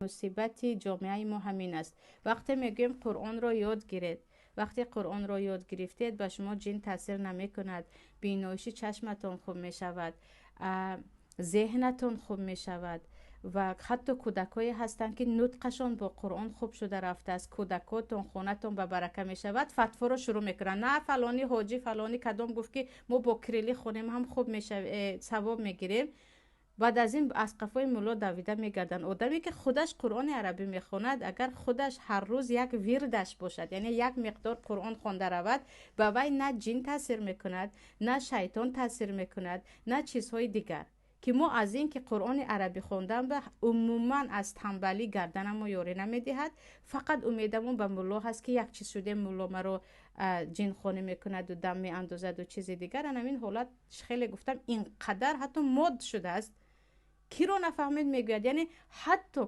Мусибати ҷомеаи мо ҳамин аст. Вақте мегӯем, Қуръонро ёд гиред, вақте Қуръонро ёд гирифтед, ба шумо ҷин таъсир намекунад, биноиши чашматон хуб мешавад, зеҳнатон хуб мешавад. Ва ҳатто кӯдакҳое ҳастанд, ки нутқашон бо Қуръон хуб шуда рафтааст. Кӯдакотон, хонатон ба барака мешавад. Фатворо шурӯъ мекунанд: на, фалони ҳоҷӣ, фалони кадом гуфт, ки мо бо кирилӣ хонем ҳам хуб мешав, савоб мегирем. Баъд аз ин аз қафои мулло давида мегарданд. Одаме, ки худаш Қуръони арабӣ мехонад, агар худаш ҳар рӯз як вирдаш бошад, яъне як миқдор Қуръон хонда равад, ба вай на ҷин таъсир мекунад, на шайтон таъсир мекунад, на чизҳои дигар. Ки мо аз ин ки Қуръони арабӣ хондан ба умуман аз тамбалӣ гарданамо ёрӣ намедиҳад. Фақат умедамон ба мулло ҳаст, ки як чиз шудем, мулло маро ҷинхонӣ мекунаду дам меандозаду чизи дигар. Ана ҳамин ҳолат, хеле гуфтам, ин қадар ҳатто мод шудааст, киро нафаҳмед, мегӯяд, яъне ҳатто